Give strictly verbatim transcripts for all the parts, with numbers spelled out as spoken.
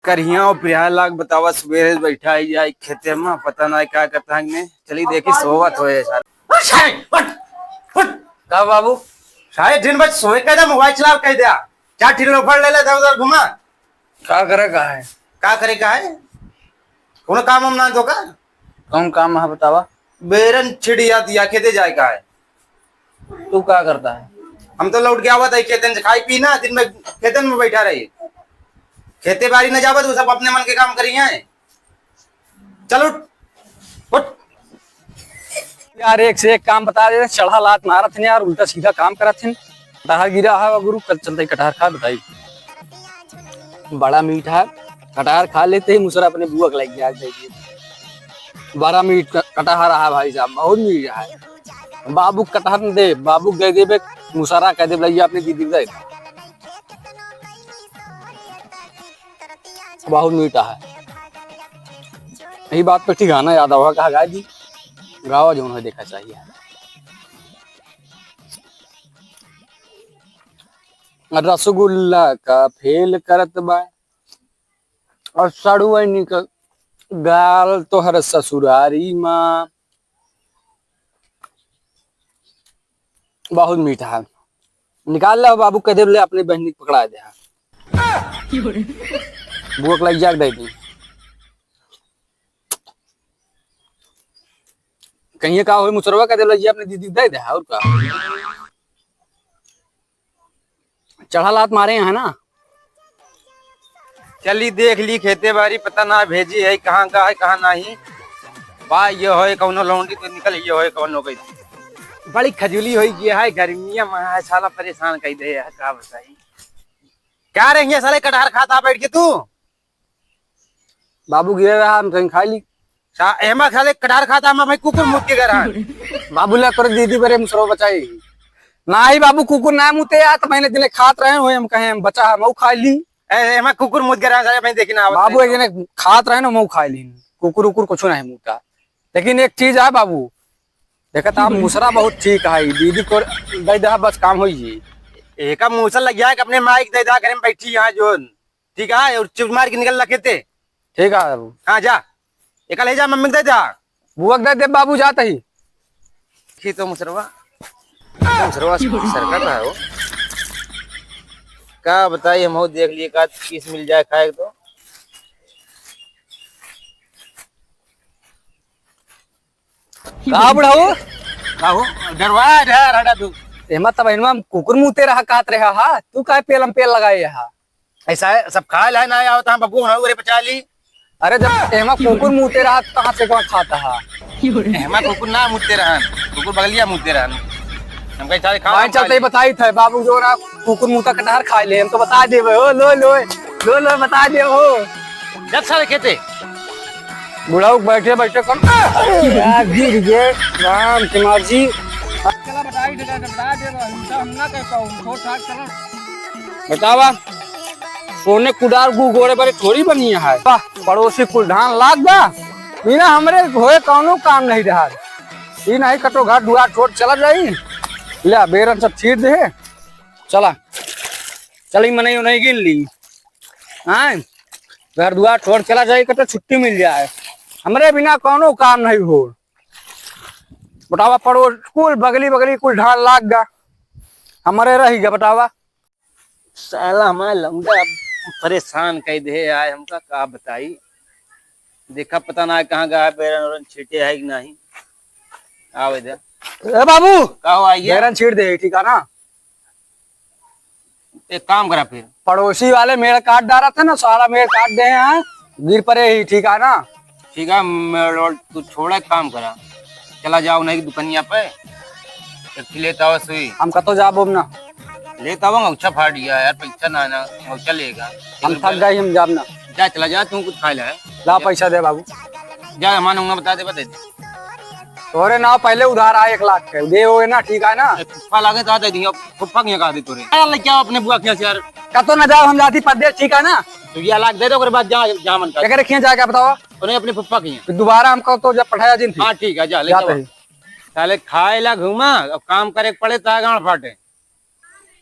करिया और प्रिया लाग बतावा, सुबेरे से बैठा ही जाए खेते में, पता ना का करता है कि नहीं। चली देखी, सोवत होए सारे। उठ सारे, उठ, उठ। का बाबू? सारे दिन भर सोए के ना, मोबाइल चलाव कह दिया। चार ठिल्लो फड़ ले ले, इधर उधर घुमा। का करे का है? का करे का है? कोनो काम हम ना दो का? कौन काम है बतावा? बेरन छिड़िया दिया, खेते जाए का है। तू का करता है? हम तो लौट के आवत है खेतन से, खाई पी ना, दिन में खेतन में बैठा रही। खेते बाड़ी न जावत, वो सब अपने मन के काम करी हैं। चल उठ, उठ। यार, एक से एक काम बता दे, चढ़ा लात मारत हैं यार, उल्टा सीधा काम करत हैं। कटहर गिरा है गुरु, कल चलते ही कटहर खा बताई। बड़ा मीठा है, कटहर खा लेते ही मुसरा अपने बुआ के लग गया, दे दिए। बड़ा मीठ क-, कटहर रहा भाई साहब, बहुत मीठ है। बाबू के कटहर न दे, बाबू के दे देबे, मुसरा कह दे, "भैया अपने दीदी के दे।" बहुत मीठा है। यही बात पे ठिकाना याद आवा, कहा गाय जी, गावा जौन है देखा चाहिए। रसगुल्ला का फेल करत बा और सड़ुआइन का गाल तोहर ससुरारी माँ। बहुत मीठा है। निकाल लो बाबू, कह दे ले अपने बहनी के पकड़ा दे। बुआ के लग जाके दे दी। कहिए का होई मुसरवा, कह दे ले ये अपने दीदी के दे दे, और का? चढ़ा लात मारे हैं ना। चली देख ली खेते बारी, पता ना भेजी है कहाँ का है, कहाँ नहीं। बा ये होए कौनो लौंडी तो निकल, ये होए कौनो कहीं। बड़ी खजूली होई गई है, गर्मिया में है, साला परेशान कर दे है, का बताई। क्या रे, ये साले कटहर खाता बैठ के तू? बाबू गिरे रहा, हम कहीं खा ली। सा-, एमा साले कटहर खाता, हम भाई कुकुर मुत के घर है। बाबू ले तोरे दीदी बरे मुसरो बचाई। नाही बाबू, कुकुर ना मुते यार, तो मैंने दिने खात रहे हो, हम कहे हम बचा है, मऊ खा ली। ए, एमा कुकुर मुत के रहा, साले, मैं देखी ना आवत बाबू, रहे। एक जने खात रहे ना, मऊ खा ली। कुकुर उकुर कुछ नहीं मुता। लेकिन एक चीज है बाबू, देखत आप मुसरा बहुत ठीक है, दीदी को दे दे, बस काम होई जी। एका मुसर लग गया है कि अपने माइक दे दा, घर में बैठी यहाँ जो, ठीक है, और चुप मार के निकल ला खेते। ठीक है बाबू। हाँ, जा, एका ले जा, मम्मी को दे दा। बुआ के दे दे बाबू, जात ही। खी तो मुसरवा, मुसरवा सरकत है हो। का बताई, हम हो देख लिए, का चीज मिल जाए खाए के तो। का बुढ़ऊ? का हो? डरवा, डर, हटा तू। एमा तब इनवा कुकुर मुते रहा, कात रहा, हा? तू काहे पेलम पेल लगाए हा? ऐसा है, सब खाए लाए ना आवत, हम बबू, हाँ, उरे पचा ली। अरे, जब एमा कुकुर मुते रहा, तो कहाँ से कौन खाता हा? एमा कुकुर ना मुते रहन, कुकुर बगलिया मुते रहन। हम कहीं सारे खा भाई, लो, खा चलते ही ली। बताई थे, बाबू जो ना कुकुर मुता कटहर खाए ले, हम तो बता देवे हो, लो, लो, लो, लो, बता दे हो। जब सारे खेते। बुढ़ऊ बैठे बैठे कम। यार, गिर गए, राम कुमार जी। चला बताई दे, बता दे, हम तो, हम ना कह पाऊँ, छोट छाट चला। बतावा, सोने कुदार गु गोड़े बरे थोड़ी बनी है। वाह, पड़ोसी कुल धान लाग बा, बिना हमरे होए कौनो काम नहीं रहा। ई नहीं कटो घर दुआर छोड़ चला जाई, ले बेरन सब छीट दे, चला, चली मनई उनई गिन ली। हाँ, घर दुआर छोड़ चला जाए, कतो छुट्टी मिल जाए, हमरे बिना कौनो काम नहीं हो। बतावा, पड़ोस कुल बगली बगली कुल धान लाग गा, हमरे रही गा। बतावा, साला हमारा लौंडा परेशान कर दे आए, हमका का बताई। देखा, पता ना कहाँ गया है, बैरन वैरन छीटे है कि नहीं। आवे दे। ए बाबू, का हो, आइए। बैरन छीट दे, ठीक है ना? एक काम करा फिर। पड़ोसी वाले मेड़ काट डाला था ना, सारा मेड़ काट दे हैं, गिर पड़े ही, ठीक है ना? ठीक है, मेड़ ओड़ तू छोड़ा, एक काम करा, चला जाओ नहीं दुकनिया पे, एक ठे लेता हुआ सुई। हम कतो जाबो ना। लेता हुआ, अच्छा फाड़ गया यार, पैसा ना, ना, अच्छा लेगा। हम थक गए, हम जाब ना। जा, चला जा, तू कुछ खा ले। ला, पैसा दे बाबू। जा, हमारा नंबर बता दे, बता दे। तोरे नाव पहले उधार आए एक लाख के, दे होए ना, ठीक है ना? ए, फुफ्फा लागे तो आ दे दियो, फुफ्फा के यहाँ का दी तोरे। अरे, ले क्या अपने बुआ के यहाँ से यार? कतो ना जाओ, हम जाती परदेश, ठीक है ना? तो ये लाख दे दो, ओकरे बाद जा, जहाँ मन का। एकरे खिया जाके बताओ। उन्हें अपने फुफ्फा के यहाँ। फिर दोबारा हमको तो जब पठाया जिन थी। हाँ, ठीक है, जा, ले जाते जाओ। ही। साले खाए ला घूमा, अब काम करे के पड़े, ता गांड फाटे।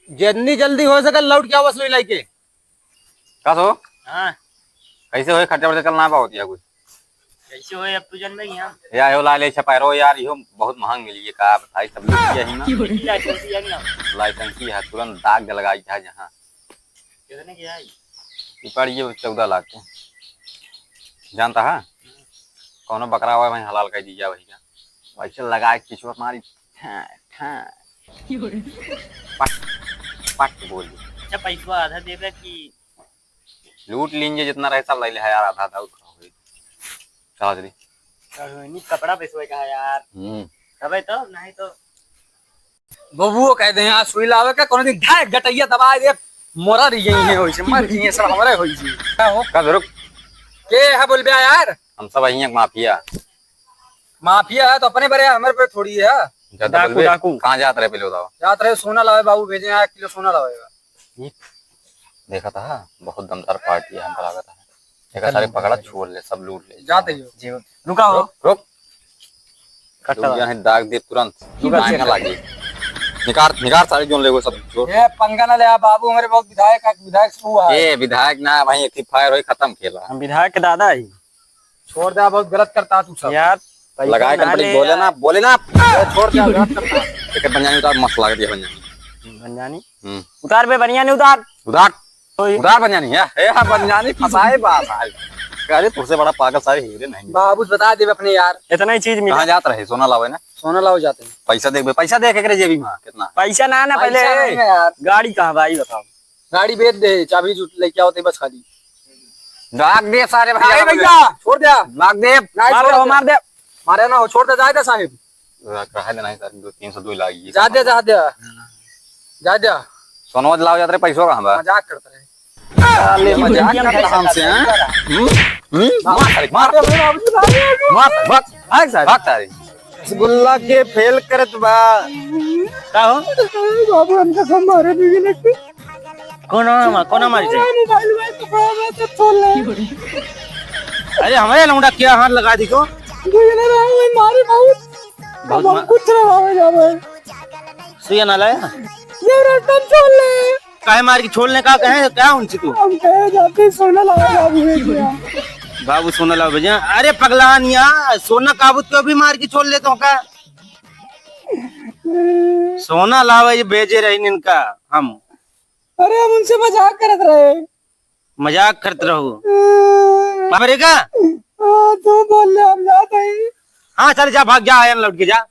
जितनी जल्दी हो सके, लौट के आवा सुई लाइके। का सो? हाँ। कैसे होए खर्चा वर्चा चलना बा होती है कुछ? कैसे होए अब तू जन में ही हम। या हो ला ले छपायरो यार, इहो बहुत महंग मिली है, का बताई, सब लोग यही ना। लाइसेंस ही है ना। लाइसेंस ही है, तुरंत दाग दे लगाई है जहाँ। कितने की आई? ये पड़ी है चौदह लाख के। जानता है? कौनो बकरा हुआ वहीं हलाल कर दीजिए वही का। वैसे लगा के किसी मारी। ठा, ठा। पट, पट बोल। अच्छा, पैसवा आधा देबे कि? लूट लीजिए, जितना रहे सब ले ले यार, आधा आधा उठा होई। चला जल्दी। नहीं, कपड़ा पैसवा कहा यार। हम्म। तबे तो, नहीं तो। बबुओ कह दे, आज सुई लावे का, कोनो दिन धाय गटैया दबाए दे, मोरा रही गई है, होई से मर गई है, सब हमरे होई से। का हो? का रुक? के है बोल बे यार? हम सब यहीं एक माफिया। माफिया है तो अपने बरे, हमारे पे थोड़ी है। ज्यादा डाकू, बोल बे। डाकू। कहाँ जात रहे पहले बताओ? जात रहे सोना लावे, बाबू भेजे हैं, एक किलो सोना लावेगा। ये देखा था, बहुत दमदार पार्टी है, हमको लागत है। देखा सारे पकड़ा, छोड़ ले, सब लूट ले। जाते ही हो। जी, रुका हो। रुक, रुक। कट्टा रुक जा, दाग दे तुरंत। रुका, महंगा लागे। निकाल, निकाल सारे जोन ले वो सब छोड़। ए, पंगा ना ले आ बाबू, हमारे बहुत विधायक, विधायक से हुआ है। ए, विधायक ना भाई, एक ही फायर होई, खत्म खेला। हम विधायक के दादा ही। छोड़ दे, बहुत गलत करता तू सब। यार, पैसा लगाए ना कंपनी ले बोले यार। ना, बोले ना। ए, छोड़ दे, गलत करता। एक बनियानी उतार, मस्त लागत है बनियानी। बनियानी? हम्म। उतार बे बनियानी, उतार। उतार। ओए। उतार बनियानी है। ए, हाँ, बनियानी फंसाए बात है। अरे, तुझसे बड़ा पागल सारे हीरे नहीं। बाबू से बता दे अपने यार। इतना ही चीज मिला। कहाँ जात रहे? सोना लावे ना। सोना लावे जाते हैं। पैसा देख बे, पैसा देख एकरे जेबी में कितना। पैसा ना, ना, पैसा पहले नहीं है यार। गाड़ी कहाँ भाई बताओ? गाड़ी बेच दे, चाबी जूट लेके आओ ते बस खाली। भाग दे सारे भाई। अरे भैया, छोड़ दे। भाग दे। नहीं, मार छोड़ दे, दे। मार दे। मारे ना हो, छोड़ दे, जाए दे साहेब। रहा है ना, सर, दो, तीन सौ दो लागी है। जा दे, जा दे। जा दे। सोनवा लाओ जात रहे, पैसवा कहाँ बा? मजाक करत रहे। साले मजाक करत हमसे, हैं? हम्म? हम्म? मार सारे, मार। मार, मार। भाग सारे। भाग सारे। रसगुल्ला के फेल करत बा। का हो? बाबू, हमका सब मारे भी लगते। कौन हो हमार, कौन हमारी से? मोबाइल में तो सब छोड़ ले। अरे, हमारे लौंडा क्या हाथ लगा दी को? दू जना रहा, वही मारे बहुत। बहुत अब हम मा- कुछ ना लावे जावे। सुइया ना लाया? ये रतन छोड़ ले। काहे मार के छोड़ ले, का कहे, क्या उनसे तू? हम कहे जाते सोना लावे जावे भैया। बाबू सोना लावे भैया। अरे पगलान या, सोना काबूत को भी मार के छोड़ ले तो का? सोना लावे ये भेजे रही इनका हम। अरे हम उनसे मजाक करत रहे। मजाक करत रहो। हम्म। बाप रे का? हाँ, तू बोल ले, हम जात हई। हाँ, चल जा, भाग जा, आयन लौट के जा।